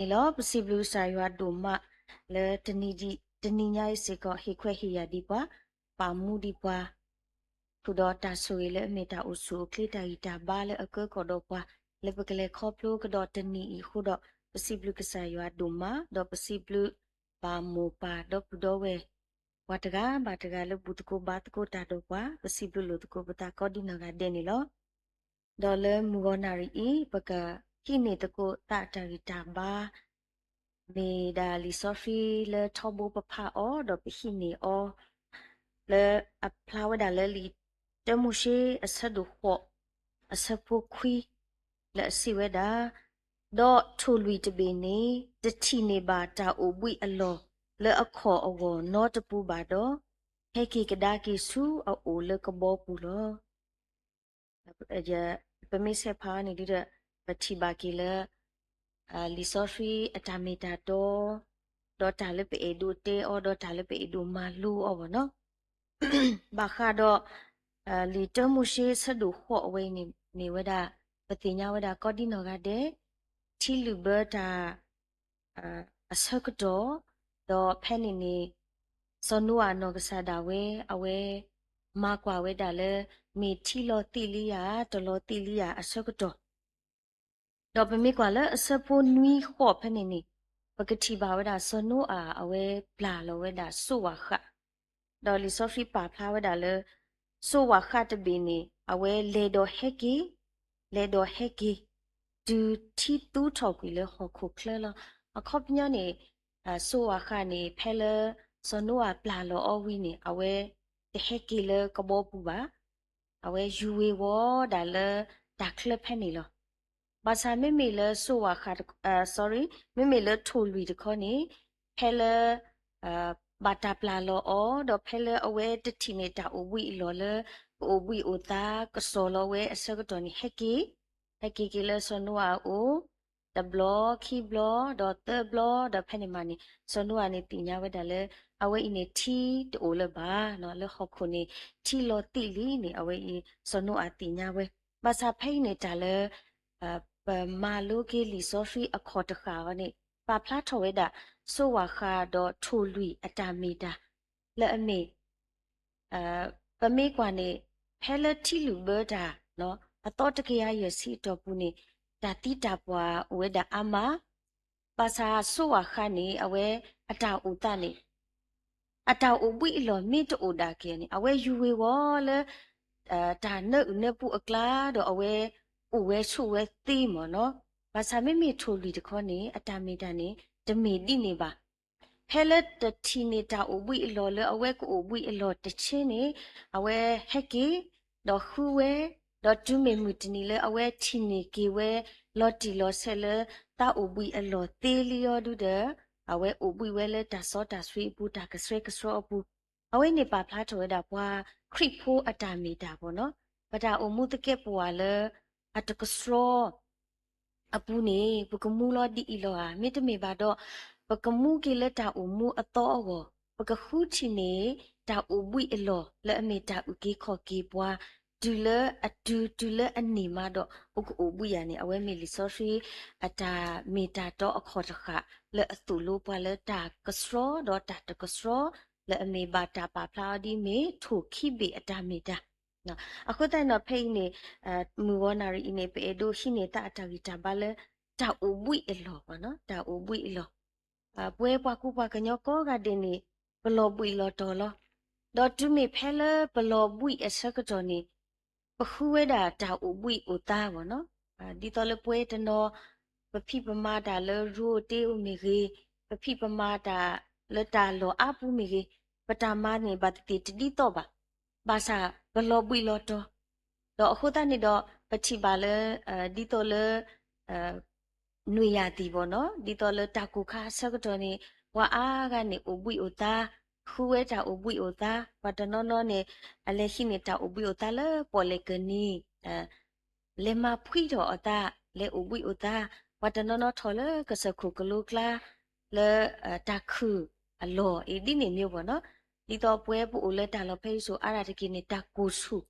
န့ၣ်လီၤ. ပစံးဘျုးကစၢ်ယွၤဒိၣ်မးလၢတနံၤညါအံၤစ့ၢ်ကီး ဟ့ၣ်ခွဲးဟ့ၣ်ယာ်ဒံးပှၤ, ပာ်မူဒံးပှၤ ဃုာ်ဒီးတၢ်ဆိၣ်ဂ့ၤလၢအမ့ၢ်တၢ်အိၣ်ဆူၣ်အိၣ်ချ့တၢ်ဂံၢ်တၢ်ဘါလၢအကၢကီၣ်ဒီးပှၤ လၢပကလဲၤခီဖျိကဒီးတနံၤအံၤအဃိဒီး ပစံးဘျုးကစၢ်ယွၤဒိၣ်မး ဒီးပစံးဘျုးပၢ်မိၢ်ပၢ်ဒီပုၢ်ဒီဝဲၢ် ပှၤတဂၤဘၣ်တဂၤလၢဘူၣ်သကိးဘါသကိးတၢ်ဒီးပှၤ ပစံးဘျုးလိာ်သကိးပသးကိးဒ်နီၢ်ဂၤဒဲးန့ၣ်လီၤ. ဒီးလၢမုၢ်ဂီၤနၣ်ရံၣ်အံၤ ပကဟံးန့ၢ်သကိးသးတၢ်ဂံၢ်တၢ်ဘါ မ့ၢ်ဒၣ်လံာ်စီဆှံလၢထီဘိပဖးအီၤ ဒီးပဟံးန့ၢ်အီၤ လၢအဖျါဝဲဒၣ်လၢလံာ်တၢမိၤၡ့အဆၢဒိၣ်ဃိး အဆၢဖိခွံ လၢအစံးဝဲဒၣ်, ဒီးထိၣ်လွံၢ်တဘ့ၣ်န့ၣ် တထံၣ်န့ၢ်ဘၣ်တၢ်အိၣ်ဘှံးအလီၢ်လၢအခီၣ်အဂီၢ်နီတပူၤဘၣ်ဒီး ဟဲက့ၤကဒါက့ၤဆူအအိၣ်လၢကဘီပူၤလီၤ. ပမ့ၢ်ဆဲးဖးအီၤန့ၣ်ဒုဒီး ပထံၣ်ဘၣ်က့ၤလၢ လံာ်စီဆှံအတၢ်မ့ၢ်တၢ်တီ, ဒီးတၢ်လၢပအဲၣ်ဒိးတဲအီၤ ဒီးတၢ်လၢပအဲၣ်ဒိးမၤလိအီၤဘၣ်နီၤ. ဘၣ်ဃးဒီး လံာ်တၢမိၤၡ့ဆၢဒိၣ်ဃိးအဝဲအံၤန့ၣ် မ့ၢ်ဝဲဒၣ် ပသ့ၣ်ညါဝဲဒၣ်ကိးဒ်နီၢ်ဂၤဒဲး ထံလုာ်ဘၢတၢ် အဆၢကတီၢ်, ဒီးဖဲန့ၣ်န့ၣ် စီၤနိအၤအနီၢ်ကစၢ်ဒၣ်ဝဲ အဝဲ မၤကွၢ်ဝဲဒၣ်လၢ မ့ၢ်ထံလီၤသံးလံဧါ တလီၤသံးလံဧါအဆၢကတီၢ်, ဒီးပမ့ၢ်ကွၢ်လၢအဆၢဖိနွံဃိးဖဲန့ၣ်န့ၣ် ပကထံၣ်ဘၣ်ဝဲဒၣ်စီၤနိအၤအဝဲပျၢ်လီၤဝဲဒၣ်စိးဝးဃး, ဒီးလံာ်စီဆှံပာ်ဖျါဝဲဒၣ်လၢ စိးဝးဃးတဘ့ၣ်န့ၣ် အဝဲလဲၤဒီးဟဲက့ၤ, လဲၤဒီးဟဲက့ၤ တုၤထံသူထီၣ်ကွံာ်လၢဟီၣ်ခိၣ်ချၢလီၤ. အခီပညီန့ၣ် စိးဝးဃးန့ၣ် ဖဲလၢစီၤနိအၤပျၢ်လီၤအီၤဝံၤန့ၣ် အဝဲတဟဲက့ၤလၢကဘီပူၤဘၣ်. အဝဲယူၤဝ့ၤဝီၤဒၣ်လၢတၢ်ချၢဖဲန့ၣ်လီၤ. ဘၣ်ဆၣ်မ့မ့ၢ်လၢစိးဝးဃး sorry, မ့မ့ၢ်လၢထိၣ်လွံၢ်တခီန့ၣ် ဖဲလၢ ဘၣ်တၢ်ပျၢ်လီၤအီၤ ဒီးဖဲလၢအဝဲတထံၣ်န့ၢ်တၢ်အိၣ်ဘှံးအလီၢ်လၢ ကအိၣ်ဘှံးအိၣ်သါ ကစီၣ်လီၤဝဲအဆၢကတီၢ်န့ၣ် ဟဲက့ၤ, ဟဲက့ၤက့ၤလၢစီၤနိအၤအအိၣ် တဘျီ ခံဘျီ ဒီးသၢဘျီ ဒီးဖဲန့ၣ်မးန့ၣ် စီၤနိအၤန့ၣ်သ့ၣ်ညါဝဲဒၣ်လၢ အဝဲအံၤန့ၣ် ထံတအိၣ်လၢၤဘၣ်, လၢဟီၣ်ခိၣ်န့ၣ် ထံလီၤသံးလံန့ၣ် အဝဲအံၤ စီၤနိအၤသ့ၣ်ညါဝဲ. ဘၣ်ဆၣ်ဖဲအံၤန့ၣ်တၢ်လၢ ပမၤလိက့ၤလံာ်စီဆှံအခီၣ်တဃာ်အီၤန့ၣ် ပာ်ဖျါထီၣ်ဝဲဒၣ် စိးဝးဃးဒီးထိၣ်လွံၢ်အတၢ်မ့ၢ်တၢ် လၢအမ့ၢ် ပမ့ၢ်ကွၢ်န့ၣ် ဖဲလၢထံလုာ်ဘၢတၢ် အသီတကယၤယဲၢ်ဆံအတီၢ်ပူၤန့ၣ် တၢ်သံတၢ်ပှၢ်အိၣ်ဝဲဒၣ်အါမး, ဘၣ်ဆၣ်စိးဝးဃးန့ၣ် အဝဲအတၢ်အိၣ်သးန့ၣ် အတၢ်အိၣ်ဘှံးအလီၢ်မ့ၢ်တအိၣ်ဒၣ်က့ၤန့ၣ် အဝဲယူၤဝ့ၤဝီၤလၢ တၢ်နၢအုၣ်နၢပူၤအကျါ ဒီးအဝဲအိၣ်ဝဲဆိးဝဲသ့မ့ၢ်နီၤ. ဘၣ်ဆၣ်မ့မ့ၢ်ထိၣ်လွံၢ်တခီန့ၣ် အတၢ်မ့ၢ်တၢ်န့ၣ် တမ့ၢ်ဒ်န့ၣ်ဘၣ်. ဖဲလၢတထံၣ်န့ၢ်တၢ်အိၣ်ဘှံးအလီၢ်လၢအဝဲကအိၣ်ဘှံးအလီၢ်တဆ့န့ၣ် အဝဲဟဲက့ၤ ဒီးဃုဝဲ, ဒီးတုၤမ့ၢ်မုၢ်တနံၤလၢအဝဲထံၣ်န့ၢ်က့ၤဝဲ လီၤတံၢ်လီၤဆဲးလၢ သးအိၣ်ဘှံးအလီၢ်သ့လံအီၤဒုဒီး အဝဲအိၣ်ဘှံးဝဲလၢတၢ်စီတၢ်ဆှံအပူၤ တၢ်ကဆှဲကဆှီအပူၤ, အဝဲန့ၣ်ပာ်ဖျါထီၣ်ဝဲဒၣ်ပှၤခရံာ်ဖိအတၢ်မ့ၢ်တၢ်ဘၣ်နီၤ. ပတၢ်အိၣ်မူသကဲးပဝးလၢ အတကဆှီ အပူၤန့ၣ် ပကမူလီၤဒ်အံၤလီၤဧါ. မ့တမ့ၢ်ဘၣ်ဒီး ပကမူက့ၤလၢတၢ်အိၣ်မူအသီအဂီၢ်, ပကဃုထံၣ်န့ၢ် တၢ်အိၣ်ဘှံးအလီၢ်လၢအမ့ၢ်တၢ်အုၣ်က့ၤခီၣ်က့ၤပှၤ တုၤလၢအတုၤ တုၤလၢအန့ၢ်မးဒီး ပကအိၣ်ဘှံးယၤန့ၣ် အဝဲမ့ၢ်လံာ်စီဆှံ အတၢ်မ့ၢ်တၢ်တီအခီၣ်တဃာ် လၢအသိၣ်လိပှၤလၢတၢ်ကဆှီဒီးတၢ်တကဆှီ လၢအမ့ၢ်ဘၣ်တၢ်ပာ်ဖျါအီၤဒ်မ့ၢ်ထိၣ်ခံဘ့ၣ်အတၢ်မ့ၢ်တၢ် အဃိသတးန့ၣ်ဒီး ဖဲအံၤန့ၣ် မုၢ်ဂီၤနၣ်ရံၣ်အံၤန့ၣ် ပအဲၣ်ဒိးဟံးန့ၢ်သးအတၢ်ဂံၢ်တၢ်ဘါလၢ တၢ်အိၣ်ဘှံးအလီၢ်, တၢ်အိၣ်ဘှံးအလီၢ်. ပဝဲပှၤကူပှၤကညီကိးဂၤဒဲးန့ၣ် ပလီၤဘှံးလီၤတီၤလီၤ. ဒီးတုၤမ့ၢ်ဖဲလၢပလီၤဘှံးအဆၢကတီၢ်န့ၣ် ပဃုဝဲဒၣ်တၢ်အိၣ်ဘှံးအိၣ်သါဘၣ်နီၤ. ဒ်သိးလၢပဝဲတနီၤ ပဖံးပမၤတၢ်လၢရူအတ့အိၣ်မ့ၢ်ဂ့ၤ, ပဖံးပမၤတၢ်လၢတၢ်လီၢ်အါပူၤမ့ၢ်ဂ့ၤ, ပတၢ်မၤန့ၣ် ဘၣ်သ့ၣ်သ့ၣ်တဒ်သိးဘၣ်. ဘၣ်ဆၣ်ပလီၤဘှံးလီၤတီၤ, ဒီးအဃိသတးန့ၣ်ဒီး ပထံၣ်ဘၣ်လၢ ဒ်သိးလၢ နွံရာသီဘၣ်နီၤ, ဒ်သိးလၢတၢ်ကိၢ်ခါအဆၢကတီၢ်န့ၣ် ပှၤအါဂၤန့ၣ်အိၣ်ဘှံးအိၣ်သါ, ဃုဝဲတၢ်အိၣ်ဘှံးအိၣ်သါ, ပှၤတနီၤနီၤန့ၣ် အလဲၤဟံးန့ၢ်တၢ်အိၣ်ဘှံးအိၣ်သါလၢပီၣ်လဲၣ်ကၢၢ်နံၤ, လဲၤမၤဖှံထီၣ်အသး, လဲၤအိၣ်ဘှံးအိၣ်သါ, ပှၤတနီၤနီၤထီၣ်လၢကစၢၢ်ခိၣ်ကလိကျါ လၢ တၢ်ခုၣ်အလီၢ်အံၤဒ်န့ၣ်မ့ၢ်ဘၣ်နီၤ, ဒ်သိးပဝဲပအိၣ်လၢတၢ်လီၢ်ဖဲအံၤစိၤအါဒၣ်တက့ၢ်န့ၣ် တၢ်ကိၢ်ဆူၣ်,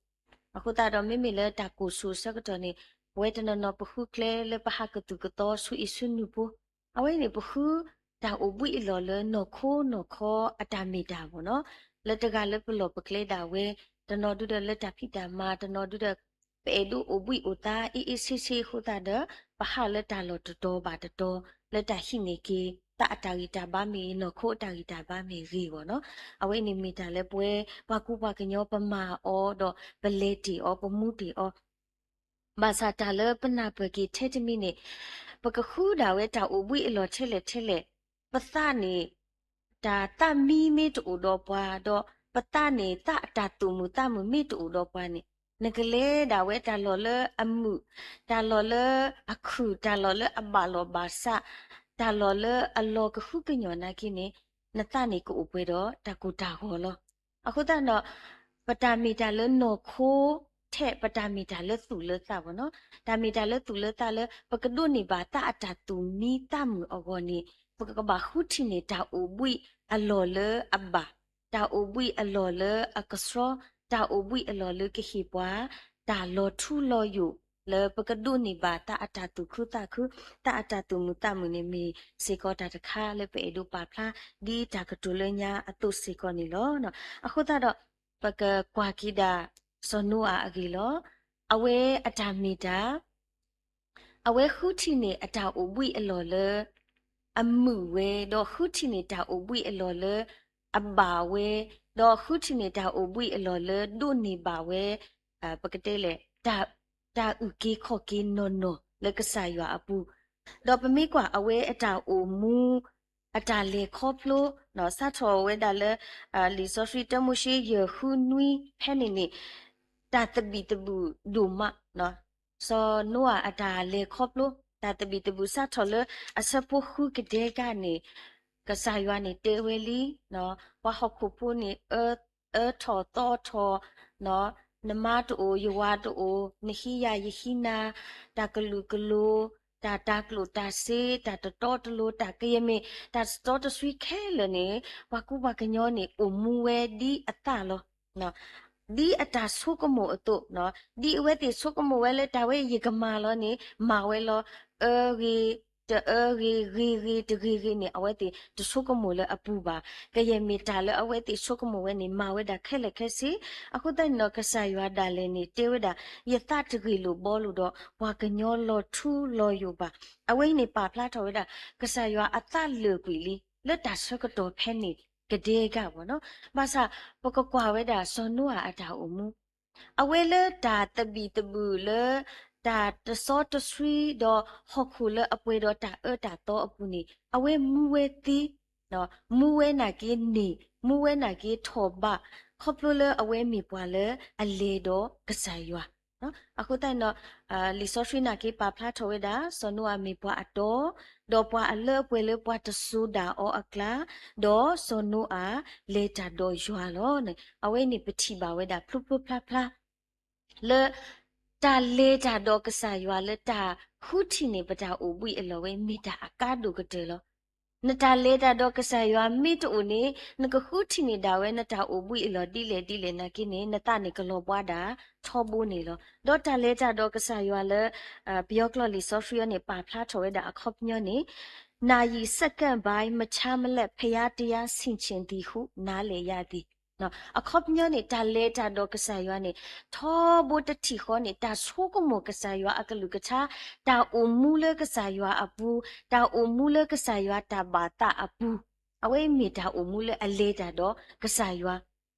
အဃိသတးဒီးမ့မ့ၢ်လၢတၢ်ကိၢ်ဆူၣ်အဆၢကတီၢ်န့ၣ် ပဝဲတနီၤနီၤပဃုကျဲလၢပဟးကသုၣ်ကသီဆူအံၤဆူနုၢ်ဖိ အဝဲန့ၣ် ပဃုတၢ်အိၣ်ဘှံးအလီၢ်လၢနီၢ်ခိနီၢ်ခီအတၢ်မ့ၢ်တၢ်မ့ၢ်နီၤ, လၢတဂၤလၢပလီၢ်ပကျဲဒၣ်ဝဲ, တနီၤဒုဒီးလၢတၢ်ဖံးတၢ်မၤ, တနီၤဒုဒီး ပအဲၣ်ဒိးအိၣ်ဘှံးအိၣ်သါ အ့ၣ်အ့ၣ်ဆ့ဆ့အဃိသတးဒီး ပဟးလၢတၢ်လီၢ်တတီၤဘၣ်တတီၤ လၢတၢ်ဟံးန့ၢ်က့ၤ သးအတၢ်ဂံၢ်တၢ်ဘါမ့ၢ်ဂ့ၤ နီၢ်ခိအတၢ်ဂံၢ်တၢ်ဘါမ့ၢ်ဂ့ၤအဂီၢ်နီၤ. အဝဲအံၤန့ၣ်မ့ၢ်တၢ်လၢပဝဲ ပှၤကူပှၤကညီပမၤအီၤဒီး ပလဲၤတ့ၢ်အီၤ ပမူတ့ၢ်အီၤ ဘၣ်ဆၣ်တၢ်လၢပနၢ်ပၢၢ်က့ၤထဲတမံၤန့ၣ်, ပကဃုဒၣ်ဝဲတၢ်အိၣ်ဘှံးအလီၢ်ထဲလဲၣ်ထဲလဲၣ်, ပသးန့ၣ် တၢ်သးမံမ့ၢ်တအိၣ်ဒီးပှၤ, ဒီးပသးန့ၣ် သးအတၢ်သူၣ်မုာ်သးမုာ်မ့ၢ်တအိၣ်ဒီးပှၤန့ၣ်, နကလဲၤဒၣ်ဝဲတၢ်လီၢ်လၢအမုာ်, တၢ်လီၢ်လၢအခုၣ်, တၢ်လီၢ်လၢအဘၣ်လီၢ်ဘၣ်စး, တၢ်လီၢ်လၢအလီၢ်ကဟုကညီၢ်နာ်က့န့ၣ်, နသးန့ၣ်ကအိၣ်ပှဲၤဒီးတၢ်ကိၢ်တၢ်ဂီၤလီၤ. အဃိသတးဒီး ပတၢ်မ့ၢ်တၢ်လၢနီၢ်ခိ ထဲပတၢ်မ့ၢ်တၢ်လၢသူၣ်လၢသးဘၣ်နီၤ. တၢ်မ့ၢ်တၢ်လၢသူၣ်လၢသးလၢ ပကဒိးန့ၢ်ဘၣ်သးအတၢ်သူၣ်မံသးမုာ်အဂီၢ်န့ၣ်, ပကဘၣ်ဃုထံၣ်န့ၢ်တၢ်အိၣ်ဘှံးအလီၢ်လၢအဘၣ်, တၢ်အိၣ်ဘှံးအလီၢ်လၢအကဆှီ, တၢ်အိၣ်ဘှံးအလီၢ်လၢကဟ့ၣ်ပှၤ တၢ်လီၤထူလီၤယိာ် လၢပကဒိးန့ၢ်ဘၣ်သးအတၢ်သူၣ်ခုသးခု, သးအတၢ်သူၣ်မုာ်သးမုာ်န့ၣ်မ့ၢ်စ့ၢ်ကီးတၢ်တခါလၢပအဲၣ်ဒိးပာ်ဖျါ ဒ်တၢ်ကတိၤလၢညါအသိးစ့ၢ်ကီးန့ၣ်လီၤ. အဃိသတးဒီး ပကကွၢ်က့ၤဒၣ် စီၤနိအၤအဂ့ၢ်လီၤ. အဝဲအတၢ်မ့ၢ်တၢ် အဝဲဃုထံၣ်န့ၢ်အတၢ်အိၣ်ဘှံးအလီၢ်လၢ အမုာ်ဝဲ, ဒီးဃုထံၣ်န့ၢ်တၢ်အိၣ်ဘှံးအလီၢ်လၢအဘၣ်ဝဲ, ဒီးဃုထံၣ်န့ၢ်တၢ်အိၣ်ဘှံးအလီၢ်လၢဒိးန့ၢ်ဘၣ်ဝဲ, ပကတဲလဲၣ်, တၢ်အုၣ်က့ၤခီၣ်က့ၤနီၢ်နီၢ်လၢကစၢ်ယွၤအပူၤ, ဒီးပမ့ၢ်ကွၢ်အဝဲအတၢ်အိၣ်မူ အတၢ်လဲၤခီဖျိ စးထီၣ်ဝဲဒၣ်လၢ လံာ်စီဆှံတၢမိၤၡ့ယဲၢ်ဃုနွံဖဲန့ၣ်န့ၣ်, တၢ်သဘံၣ်သဘုၣ်ဒိၣ်မး, စီၤနိအၤအတၢ်လဲၤခီဖျိ တၢ်သဘံၣ်သဘုၣ်စးထီၣ်လၢအဆၢဖိဃုကဒဲကန့ၣ်, ကစၢ်ယွၤန့ၣ်တဲဝဲလံ, ပှၤဟီၣ်ခိၣ်ဖိန့ၣ် အၢထီၣ်သီထီၣ်, နမါတအိၣ် ယဝၤတအိၣ်, နဟံးယၤယဟံးနၤ, တၢ်ကလုာ်ကလိၤ, တၢ်တၤကျိၣ်တၤစ့, တၢ်တတီတလိၤ, တၢ်ကယဲၢ်မ့ၢ် တၢ်တတီတဆှံခဲလၢာ်န့ၣ်, ပှၤကူပှၤကညီန့ၣ် အိၣ်မူဝဲဒ်အသးလီၤ. ဒ်အတၢ်ဆိကမိၣ်အသိး, ဒ်အဝဲသ့ၣ်ဆိကမိၣ်ဝဲလၢတၢ်ဝဲယကမၤလီၤန့ၣ် မၤဝဲလီၤ. အၢဂ့ၤ, တအၢဂ့ၤ, ဂ့ၤဂ့ၤ, တဂ့ၤဂ့ၤန့ၣ် အဝဲသ့ၣ်တဆိကမိၣ်လၢအပူၤဘၣ်. ကယဲၢ်မ့ၢ်တၢ်လၢအဝဲသ့ၣ်ဆိကမိၣ်ဝဲန့ၣ် မၤဝဲဒၣ်ခဲလၢာ်ခဲဆ့. အဃိသတးန့ၣ်ဒီး ကစၢ်ယွၤဒၣ်လဲာ်န့ၣ် တဲဝဲဒၣ်, ယသးတဂ့ၢ်လိာ်ဘှီလိာ်ဒီး ပှၤကညီလီၤထူလီၤယိာ်ဘၣ်. အဝဲအံၤန့ၣ်ပာ်ဖျါထီၣ်ဝဲဒၣ် ကစၢ်ယွၤအသးလၢာ်ကွံာ်လံ လၢတၢ်ဆၢကတီၢ်ဖဲန့ၣ်ကဒဲကဘၣ်နီၤ. ဘၣ်ဆၣ် ပကကွၢ်ဝဲဒၣ်စီၤနိအၤအတၢ်အိၣ်မူ အဝဲလၢတၢ်သဘံၣ်သဘုၣ်လၢ တၢ်တစီတဆှံဒီး ဟီၣ်ခိၣ်လၢအပှဲၤဒီးတၢ်အၢတၢ်သီအပူၤန့ၣ် အဝဲမူဝဲသ့, မူဝဲနာ်က့န့ၢ်, မူဝဲနာ်က့ထီၣ်ဘး, ခီဖျိလၢအဝဲမ့ၢ်ပှၤလၢအလဲၤဒီးကစၢ်ယွၤ. အဃိသတးန့ၣ်ဒီး လံာ်စီဆှံနာ်က့ပာ်ဖျါထီၣ်ဝဲဒၣ် စီၤနိအၤမ့ၢ်ပှၤအတီ, ဒီးပှၤအလၢအပှဲၤလၢပှၤတစိၤဒၣ်အီၤအကျါ, ဒီးစီၤနိအၤလဲၤတၢ်ဒီးယွၤလီၤန့ၣ် အဝဲန့ၣ်ပထံၣ်ဘၣ်ဝဲဒၣ်ဖျိဖျိဖျါဖျါ လၢ တၢ်လဲၤတၢ်ဒီးကစၢ်ယွၤလၢတၢ်ဃုထံၣ်န့ၢ်ပတၢ်အိၣ်ဘှံးအလီၢ်ဝဲ မ့ၢ်တၢ်အကါဒိၣ်ကတၢၢ်လီၤ. နတၢ်လဲၤတၢ်ဒီးကစၢ်ယွၤမ့ၢ်တအိၣ်န့ၣ် နကဃုထံၣ်န့ၢ်ဒၣ်ဝဲနတၢ်အိၣ်ဘှံးအလီၢ်ဒ်လဲၣ်ဒ်လဲၣ်နာ်က့န့ၣ် နသးန့ၣ်ကလီၤဘှါဒၣ်ထီဘိန့ၣ်လီၤ. ဒီးတၢ်လဲၤတၢ်ဒီးကစၢ်ယွၤလၢ ပယီၤကျိာ်လံာ်စီဆှံအံၤန့ၣ် ပာ်ဖျါထီၣ်ဝဲဒၣ်အခီပညီန့ၣ် နာရီစက္ကန့်ပိုင်း မခြားမလပ် ဘုရားတရားဆင်ခြင်သည်ဟု နားလည်ရသည် အခီပညီန့ၣ် တၢ်လဲၤတၢ်ဒီးကစၢ်ယွၤန့ၣ် ထီဘိတထံၣ်ဃီန့ၣ် တၢ်ဆိကမိၣ်ကစၢ်ယွၤအကလုၢ်ကထါ, တၢ်အိၣ်မူလၢကစၢ်ယွၤအပူၤ, တၢ်အိၣ်မူလၢကစၢ်ယွၤတၢ်ဘၣ်သးအပူၤ, အဝဲအံၤမ့ၢ်တၢ်အိၣ်မူလၢအလဲၤတၢ်ဒီးကစၢ်ယွၤ,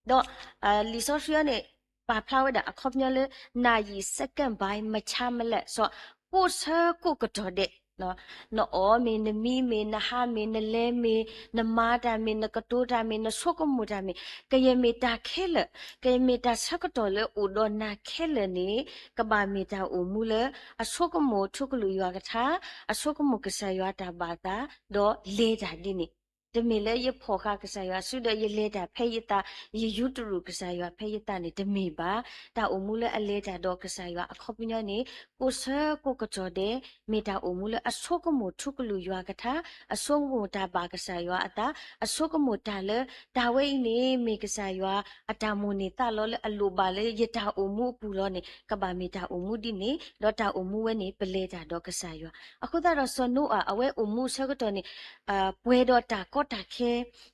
ဒီး လံာ်စီဆှံအံၤန့ၣ် ပာ်ဖျါဝဲဒၣ်အခီပညီလၢ နာရီစက္ကန့်ပိုင်း မခြားမလပ် စီၤ ကိးဆၢကိးကတီၢ်ဒဲး နအီၣ်မ့ၢ် နမံမ့ၢ် နဟါမ့ၢ် နလဲၤမ့ၢ် နမၤတၢ်မ့ၢ် နကတိၤတၢ်မ့ၢ် နဆိကမိၣ်တၢ်မ့ၢ် ကယဲၢ်မ့ၢ်တၢ်ခဲလၢာ်, ကယဲၢ်မ့ၢ်တၢ်ဆၢကတီၢ်လၢအိၣ်ဒီးနၤခဲလၢာ်န့ၣ် ကဘၣ်မ့ၢ်တၢ်အိၣ်မူလၢ အဆိကမိၣ်ထူကလုာ်ယွၤကထါ, အဆိကမိၣ်ကစၢ်ယွၤတၢ်ဘၣ်သး, ဒီးလဲၤတၢ်ဒ်န့ၣ် တမ့ၢ်လၢယဖီၣ်ဃာ်ကစၢ်ယွၤစုဒီး ယလဲၤတၢ်ဖဲယသး, ယယူတရူးကစၢ်ယွၤဖဲယသးန့ၣ် တမ့ၢ်ဘၣ်. တၢ်အိၣ်မူလၢအလဲၤတၢ်ဒီးကစၢ်ယွၤအခီပညီန့ၣ် ကိးဆၢကိးကတီၢ်ဒဲး မ့ၢ်တၢ်အိၣ်မူလၢအဆိကမိၣ်ထူကလုၢ်ယွၤကထါ, အဆိကမိၣ်တၢ်ဘၣ်ကစၢ်ယွၤအသး, အဆိကမိၣ်တၢ်လၢ တၢ်ဝဲအံၤန့ၣ် မ့ၢ်ကစၢ်ယွၤအတၢ်မိၣ်န့ၢ်သးလီလၢအလိၣ်ဘၣ်လၢယတၢ်အိၣ်မူအပူၤလီၤန့ၣ် ကဘၣ်မ့ၢ်တၢ်အိၣ်မူဒ်န့ၣ်, ဒီးတၢ်အိၣ်မူဝဲန့ၣ် ပလဲၤတၢ်ဒီးကစၢ်ယွၤ. အဃိသတးဒီးစီၤနိအၤအဝဲအိၣ်မူအဆၢကတီၢ်န့ၣ် ပှဲၤဒီးတၢ်ကီတၢ်ခဲ,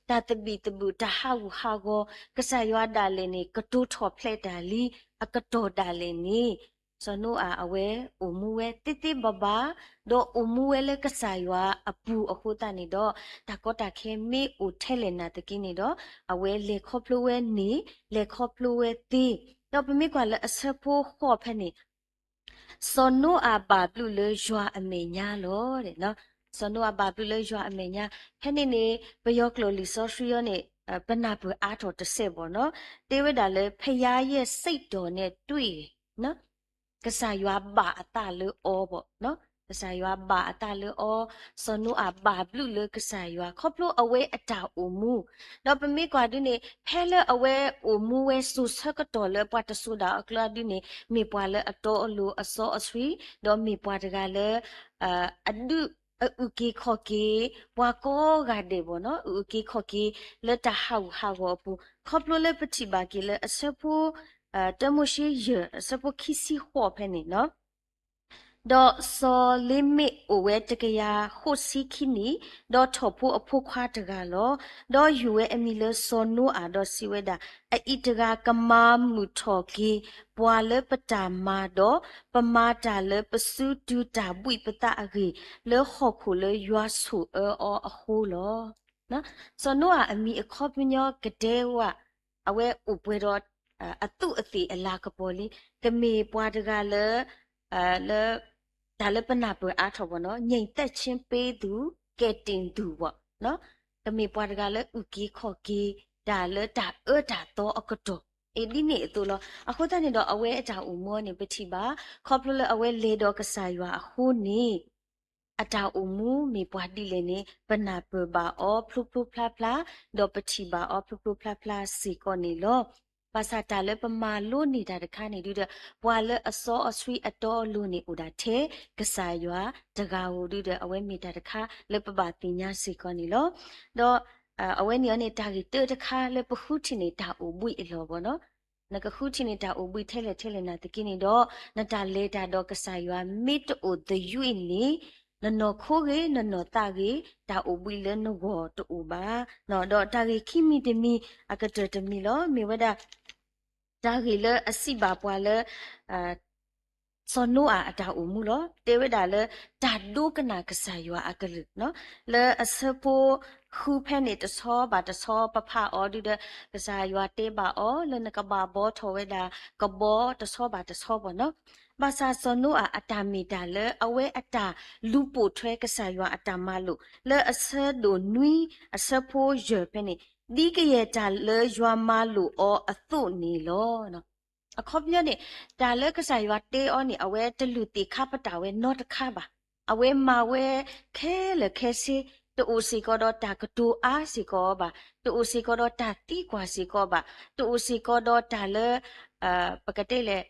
တၢ်သဘံၣ်သဘုၣ်, တၢ်ဟးဂူာ်ဟးဂီၤ, ကစၢ်ယွၤဒၣ်လဲာ်န့ၣ် ကတိၤထီၣ်ဖျဲးတၢ်လံအကတီၢ်ဒၣ်လဲာ်န့ၣ်, စီၤနိအၤအဝဲအိၣ်မူဝဲသ့သ့ဘၣ်ဘၣ်, ဒီးအိၣ်မူဝဲလၢကစၢ်ယွၤအပူၤအဃိသတးန့ၣ်ဒီး တၢ်ကီတၢ်ခဲမ့ၢ်အိၣ်ထဲလဲၣ်နာ်သက့န့ၣ်ဒီး အဝဲလဲၤခီဖျိဝဲန့ၣ်, လဲၤခီဖျိဝဲသ့, ဒီးပမ့ၢ်ကွၢ်လၢအဆၢဖိဃိးဖဲန့ၣ် စီၤနိအၤဘၣ်ဘျုးလၢယွၤအမဲာ်ညါလီၤ. စီၤနိအၤဘၣ်ဘျုးလၢယွၤအမဲာ်ညါ, ဖဲန့ၣ်န့ၣ် ပယီၤကျိာ်လံာ်စီဆှံအံၤန့ၣ် ပနၢ်ပၢၢ်အါထီၣ်တစဲးဘၣ်နီၤ, တဲဝဲဒၣ်လၢ ဖယၤယဲၢ်စံးတီၢ်နဲၣ်တွံၣ် ကစၢ်ယွၤဘၣ်အသးလၢအီၤဘၣ်, ကစၢ်ယွၤဘၣ်အသးလၢအီၤ, စီၤနိအၤဘၣ်ဘျုးလၢကစၢ်ယွၤ ခီဖျိအဝဲအတၢ်အိၣ်မူ, ဒီးပမ့ၢ်ကွၢ်ဒ်န့ၣ် ဖဲလၢအဝဲအိၣ်မူဝဲစိၤဆၢကတီၢ်လၢပှၤတစိၤဒၣ်အကျါဒ်န့ၣ် မ့ၢ်ပှၤလၢအတီအလိၤအစီအဆှံ, ဒီးမ့ၢ်ပှၤတဂၤလၢ အဒုး အအုၣ်က့ၤခီၣ်က့ၤ ပှၤကိးဂၤဒဲးဘၣ်နီၤ, အုၣ်က့ၤခီၣ်က့ၤလၢတၢ်ဟးဂူာ်ဟးဂီၤအပူၤ, ခီဖျိလၢပထံၣ်ဘၣ်က့ၤလၢအဆၢဖိ တၢမိၤၡ့ယဲၢ် အဆၢဖိခံဆံဃိးဖဲန့ၣ်နီၤ, ဒီးစီၤလ့မ့းအိၣ်ဝဲတကယၤဃိးဆံခံနံၣ်, ဒီးထီၣ်ဖိအဖိခွါတဂၤလီၤ. ဒီးယုၢ်ဝဲအမံၤလၢစီၤနိအၤ ဒီးစံးဝဲဒၣ်, အအံၤတဂၤကမၤမုာ်ထီၣ်က့ၤ ပှၤလၢပတၢ်မၤဒီး ပမၤတၢ်လၢပစုတုၤတၢ်ဘှံးပသးအဂ့ၢ် လၢဟီၣ်ခိၣ်လၢယွၤဆိၣ်အၢအီၤအဃိလီၤ. စီၤနိအၤအမံၤအခီပညီကတဲဝဲ အဝဲအိၣ်ပှဲၤဒီး အသူးအသ့ၣ်အလၤကပီၤလံ, ကမ့ၢ်ပှၤတဂၤလၢ လၢ တၢ်လၢပနၢ်ပၢၢ်အါထီၣ်ဘၣ်နီၤ, ငြိမ်သက်ခြင်းပေးသူ ကယ်တင်သူဘၣ်, ကမ့ၢ်ပှၤတဂၤလၢအုၣ်က့ၤခီၣ်က့ၤ တၢ်လၢတၢ်အၢတၢ်သီအကတီၢ်, အ့ၣ်ဒ်န့ၣ်အသိးလီၤ. အဃိသတးန့ၣ်ဒီး အဝဲအတၢ်အိၣ်မူန့ၣ် ပထံၣ်ဘၣ် ခီဖျိလၢအဝဲလဲၤဒီးကစၢ်ယွၤအဃိန့ၣ် အတၢ်အိၣ်မူမ့ၢ်ပှၤဒ်လဲၣ်န့ၣ် ပနၢ်ပၢၢ်ဘၣ်အီၤဖျိဖျိဖျါဖျါ, ဒီးပထံၣ်ဘၣ်အီၤဖျိဖျိဖျါဖျါစ့ၢ်ကီးန့ၣ်လီၤ. ဘၣ်ဆၣ်တၢ်လၢပမၤလိန့ၢ်တၢ်တခါန့ၣ်ဒုဒီး ပှၤလၢအစီအဆှံအတီအလိၤန့ၣ် အိၣ်ဒၣ်ထဲကစၢ်ယွၤတဂၤဧိၤဒုဒီး အဝဲမ့ၢ်တၢ်တခါလၢပဘၣ်သ့ၣ်ညါစ့ၢ်ကီးန့ၣ်လီၤ. ဒီး အဝဲန့ၣ်အီၤန့ၣ် တၢ်ဂ့ၢ်တၢတခါလၢပဃုထံၣ်န့ၣ် တၢ်အိၣ်ဘှံးအလီၢ်ဘၣ်နီၤ. နကဃုထံၣ်န့ၢ်တၢ်အိၣ်ဘှံးထဲလဲၣ်ထဲလဲၣ်နာ်သက့န့ၣ်ဒီး နတၢ်လဲၤတၢ်ဒီးကစၢ်ယွၤမ့ၢ်တအိၣ်သယုၢ်အံၤန့ၣ် နနီၢ်ခိဂ့ၤ နနီၢ်သးဂ့ၤ တၢ်အိၣ်ဘှံးလၢနဂီၢ်တအိၣ်ဘၣ်. ဒီးတၢ်ဂ့ၢ်ခံမံၤတမံၤ အကတၢၢ်တမံၤလီၤ. မ့ၢ်ဝဲဒၣ် တၢ်ဂ့ၢ်လၢအစံးဘၣ်ပှၤလၢ စီၤနိအၤအတၢ်အိၣ်မူလီၤ. တဲဝဲဒၣ်လၢ တၢ်ဒိကနၣ်ကစၢ်ယွၤအကလုၢ်, လၢအဆၢဖိဃုဖဲန့ၣ် တဆီဘၣ်တဆီပဖးအီၤဒုဒီး ကစၢ်ယွၤတဲဘၣ်အီၤလၢနကဘၣ်ဘီထီၣ်ဝဲဒၣ်ကဘီတဆီဘၣ်တဆီဘၣ်နီၤ. ဘၣ်ဆၣ်စီၤနိအၤအတၢ်မ့ၢ်တၢ်လၢအဝဲအတၢ်လူၤပိာ်ထွဲကစၢ်ယွၤအတၢ်မၤလိာ် လၢအဆၢဒိၣ်နွံ အဆၢဖိယဲၢ်ဖဲန့ၣ် ဒ်ကယဲၢ်တၢ်လၢယွၤမၤလိာ်အီၤအသိးန့ၣ်လီၤ. အခီပညီန့ၣ် တၢ်လၢကစၢ်ယွၤတဲအီၤန့ၣ် အဝဲတလုၢ်သ့ၣ်ခါပတာ်ဝဲနီတခါဘၣ်. အဝဲမၤဝဲခဲလၢာ်ခဲဆ့, တအိၣ်စ့ၢ်ကီးဒီးတၢ်ကတိၤအါစ့ၢ်ကီးအီၤဘၣ်, တအိၣ်စ့ၢ်ကီးဒီးတၢ်သံကွၢ်စ့ၢ်ကီးဘၣ်, တအိၣ်စ့ၢ်ကီးဒီးတၢ်လၢ ပကတဲလဲၣ်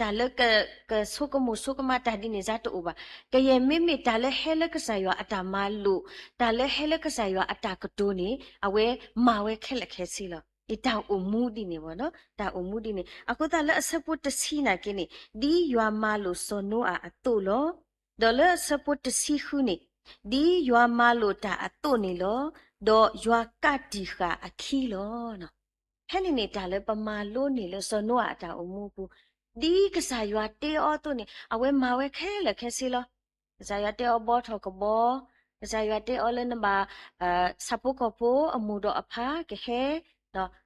တၢ်လၢက ကဆိကမိၣ်ဆိကမးတၢ်ဒ်န့ၣ်စ့ၢ်တအိၣ်ဘၣ်. ကယဲၢ်မ့မ့ၢ်တၢ်လၢဟဲလၢကစၢ်ယွၤအတၢ်မၤလိာ်, တၢ်လၢဟဲလၢကစၢ်ယွၤအတၢ်ကတိၤန့ၣ် အဝဲမၤဝဲခဲလၢာ်ခဲဆ့လီၤ. အံၤတၢ်အိၣ်မူဒ်န့ၣ်ဘၣ်နီၤ, တၢ်အိၣ်မူဒ်န့ၣ်. အဃိသတးလၢအဆၢဖိတဆံနာ်က့န့ၣ် ဒ်ယွၤမၤလိာ်စီၤနိအၤအသိးလီၤ. ဒီးလၢအဆၢဖိတဆံဃုန့ၣ် ဒ်ယွၤမၤလိာ်တၢ်အသိးန့ၣ်လီၤ. ဒီးယွၤကးတံာ်ဃာ်အခံလီၤ. ဖဲန့ၣ်န့ၣ် တၢ်လၢပမၤလိန့ၢ်လၢစီၤနိအၤအတၢ်အိၣ်မူအပူၤ, ဒ်ကစၢ်ယွၤတဲအီၤအသိးန့ၣ် အဝဲမၤဝဲခဲလၢာ်ခဲဆ့လီၤ. ကစၢ်ယွၤတဲအီၤဘီထီၣ်ကဘီ, ကစၢ်ယွၤတဲအီၤလၢနဘၣ် ဆၣ်ဖိကီၢ်ဖိအမိၢ်ဒီးအပၢ်ကဟဲ,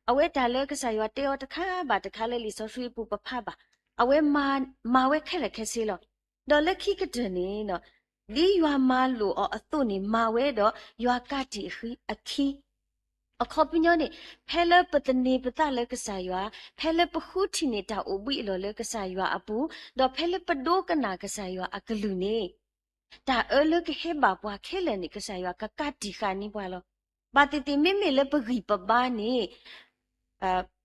အဝဲတၢ်လၢကစၢ်ယွၤတဲအီၤတခါဘၣ်တခါလၢလံာ်စီဆှံအပူၤပဖးဘၣ်, အဝဲမၤဝဲခဲလၢာ်ခဲဆ့လီၤ. ဒီးလၢခံကတၢၢ်န့ၣ် ဒ်ယွၤမၤလိာ်အီၤအသိးန့ၣ် မၤဝဲဒီးယွၤကးတံာ်အခံ အခီပညီန့ၣ် ဖဲလၢပသန့ၤပသးလၢကစၢ်ယွၤ, ဖဲလၢပဃုထံၣ်န့ၢ်တၢ်အိၣ်ဘှံးအလီၢ်လၢကစၢ်ယွၤအပူၤ, ဒီးဖဲလၢပဒိကနၣ်ကစၢ်ယွၤအကလုၢ်န့ၣ် တၢ်အၢလၢကဟဲဘၣ်ပှၤခဲလၢာ်န့ၣ် ကစၢ်ယွၤကကးတံာ်ဃာ်န့ၢ်ပှၤလီၤ. ဘၣ်သ့ၣ်သ့ၣ်မ့မ့ၢ်လၢပဂံၢ်ပဘါန့ၣ်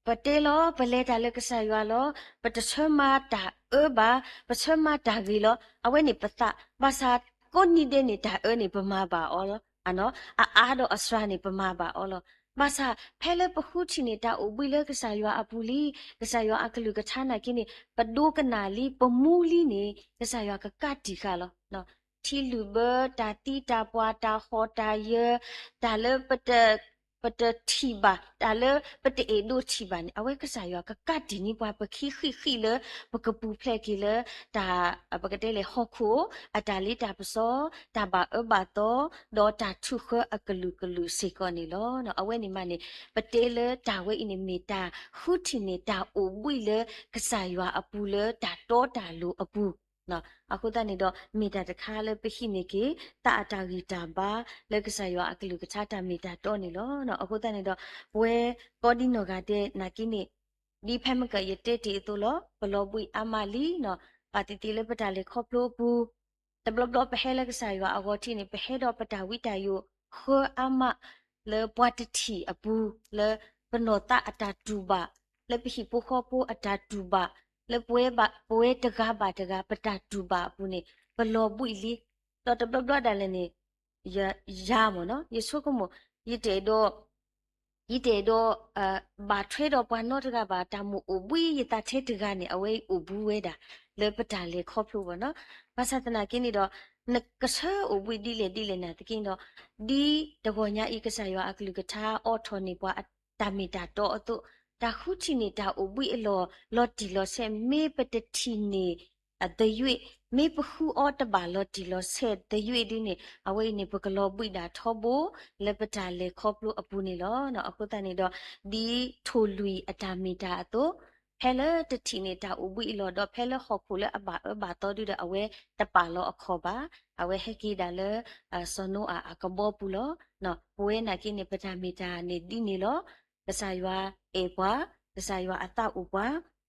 ပတဲလီၤ ပလဲၤတၢ်လၢကစၢ်ယွၤလီၤ, ပတဆၢမၤတၢ်အၢဘၣ်, ပဆၢမၤတၢ်ဂ့ၤလီၤ, အဝဲန့ၣ်ပသး, ဘၣ်ဆၣ်ကိးနံၤဒဲးန့ၣ် တၢ်အၢန့ၣ် ပမၤဘၣ်အီၤလီၤ. အအါဒီးအစှၤန့ၣ် ပမၤဘၣ်အီၤလီၤ. ဘၣ်ဆၣ်ဖဲလၢပဃုထံၣ်န့ၢ်တၢ်အိၣ်ဘှံးလၢကစၢ်ယွၤအပူၤလံ, ကစၢ်ယွၤအကလုၢ်ကထါနာ်က့န့ၣ် ပဒိကနၣ်လံ ပမူလံန့ၣ် ကစၢ်ယွၤကကးတံာ်ဃာ်လီၤ. ထံလုၢ်ဘၢ တၢ်သံတၢ်ပှၢ် တၢ်ဟီၣ်တၢ်ယၢၤ, တၢ်လၢ ပတထံၣ်ဘၣ်, တၢ်လၢပတအဲၣ်ဒိးထံၣ်ဘၣ်န့ၣ် အဝဲကစၢ်ယွၤကကးတံာ်န့ၢ်ပှၤ ပခံဃံးဃံးလၢ ပကပူၤဖျဲးက့ၤလၢ တၢ် ပကတဲလဲၣ်ဟီၣ်ခိၣ် အတၢ်လ့တၢ်ပစီ, တၢ်ဘၣ်အၢဘၣ်သီ, ဒီးတၢ်ထုးဃၢအကလုာ်ကလုာ်စ့ၢ်ကီးန့ၣ်လီၤ. အဝဲန့ၣ်မးန့ၣ် ပတဲလၢတၢ်ဝဲအံၤန့ၣ် မ့ၢ်တၢ်ဃုထံၣ်န့ၢ်တၢ်အိၣ်ဘှံးလၢကစၢ်ယွၤအပူၤလၢတၢ်တီတၢ်လိၤအပူၤ အဃိသတးန့ၣ်ဒီး မ့ၢ်တၢ်တခါလၢပဟံးန့ၢ်က့ၤ သးအတၢ်ဂံၢ်တၢ်ဘါလၢကစၢ်ယွၤအကလုၢ်ကထါတၢ်မ့ၢ်တၢ်တီန့ၣ်လီၤ. အဃိသတးန့ၣ်ဒီး ပဝဲကိးဒံနီၢ်ဂၤဒဲးနာ်က့န့ၣ် ဒ်ဖဲမ့ၢ်ကယတဲတ့ၢ်အသိးလီၤ, ပလီၤဘှံးအါမးလံနီၤ, ဘၣ်သ့ၣ်သ့ၣ်လၢပတၢ်လဲၤခီဖျိအပူၤ တဘျီဘျီပဟဲလၢကစၢ်ယွၤအဂီၢ်ထံးန့ၣ် ပဟဲဒီးပတၢ်ဝံတၢ်ယိးဃၢအါမး လၢပှၤတထံၣ်အပူၤ, လၢပနီၢ်သးအတၢ်တူၢ်ဘၣ်, လၢပဟံၣ်ဖိဃီဖိအတၢ်တူၢ်ဘၣ်, လၢပဝဲဘၣ်, ပဝဲတဂၤဘၣ်တဂၤ ပတၢ်တူၢ်ဘၣ်အပူၤန့ၣ် ပလီၤဘှံးလံ. ဒီးတဘျီဘျီဒၣ်လဲာ်န့ၣ် ယၤမ့ၢ်နီၤ, ယဆိကမိၣ်, ယတအဲၣ်ဒိး ယတအဲၣ်ဒိး ဘၣ်ထွဲဒီးပှၤနီတဂၤဘၣ်, တၢ်မိၣ်အိၣ်ဘှံးယသးထဲတဂၤန့ၣ် အဝဲအံၤအိၣ်ဘှံးဝဲဒၣ် လၢပတၢ်လဲၤခီဖျိဘၣ်နီၤ. ဘၣ်ဆၣ်သနာ်က့န့ၣ်ဒီး နကဆၢအိၣ်ဘှံးဒ်လဲၣ်ဒ်လဲၣ်နာ်သက့န့ၣ်ဒီး ဒ်တဂီၤညါအံၤ ကစၢ်ယွၤအကလုၢ်ကထါအိးထီၣ်န့ၢ်ပှၤတၢ်မ့ၢ်တၢ်တီအသိး, တၢ်ဃုထံၣ်န့ၢ်တၢ်အိၣ်ဘှံးအလီၢ် လီၤတံၢ်လီၤဆဲး မ့ၢ်ပတထံၣ်န့ၢ် သယုၢ်, မ့ၢ်ပဃုအီၤတဘၣ်လီၤတံၢ်လီၤဆဲးသယုၢ်ဒ်န့ၣ် အဝဲအံၤန့ၣ် ပကလီၤဘှံးဒၣ်ထီဘိ လၢပတၢ်လဲၤခီဖျိအပူၤန့ၣ်လီၤ. အဃိသတးန့ၣ်ဒီး ဒ်ထိၣ်လွံၢ်အတၢ်မ့ၢ်တၢ်အသိး, ဖဲလၢတထံၣ်န့ၢ်တၢ်အိၣ်ဘှံးအလီၢ်ဒီး ဖဲလၢဟီၣ်ခိၣ်လၢအဘၣ်အၢဘၣ်သီဒုဒီး အဝဲတပာ်လီၤအခီၣ်ဘၣ်. အဝဲဟဲက့ၤဒၣ်လၢ စီၤနိအၤအကဘီပူၤလီၤ. ပဝဲနာ်က့န့ၣ် ပတၢ်မ့ၢ်တၢ်န့ၣ်ဒ်န့ၣ်လီၤ. ကစၢ်ယွၤအဲၣ်ပှၤ, ကစၢ်ယွၤအသးအိၣ်ပှၤ,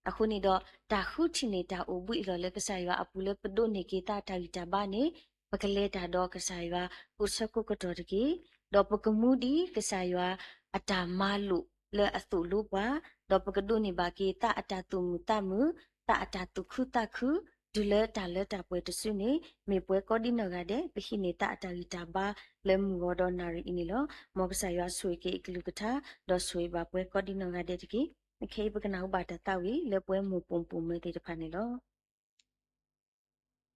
အဃိန့ၣ်ဒီး တၢ်ဃုထံၣ်န့ၢ်တၢ်အိၣ်ဘှံးအလီၢ်လၢကစၢ်ယွၤအပူၤလၢပဒိးန့ၢ်က့ၤသးတၢ်ဂံၢ်တၢ်ဘါန့ၣ် ပကလဲၤတၢ်ဒီးကစၢ်ယွၤကိးဆၢကိးကတီၢ်တက့ၢ်. ဒီးပကမူဒ်ကစၢ်ယွၤအတၢ်မၤလိာ်လၢအသိၣ်လိပှၤ, ဒီးပကဒိးန့ၢ်ဘၣ်က့ၤသးအတၢ်သူၣ်မုာ်သးမုာ်, သးအတၢ်သူၣ်ခုသးခု, တုၤလၢတၢ်လၢတၢ်ပှဲၤတစုန့ၣ် မ့ၢ်ပှၤကိးဒံနီၢ်ဂၤဒဲး ပဟံးန့ၢ်သးအတၢ်ဂံၢ်တၢ်ဘါလၢမုၢ်ဂီၤဒီးနၣ်ရံၣ်အံၤန့ၣ်လီၤ. မ်ကစၢ်ယွၤဆိၣ်ဂ့ၤက့ၤအကလုၢ်ကထါ ဒီးဆိၣ်ဂ့ၤဘၣ်ပှၤကိးဒံနီၢ်ဂၤဒဲးတက့ၢ်. ခဲအံၤပကနၢ်ဟူဘၣ်တၢ်သးဝံၣ်လၢပှဲၤမိၢ်ပိာ်မုၣ်ပိာ်မၢၤသ့ၣ်တဖၣ်န့ၣ်လီၤ.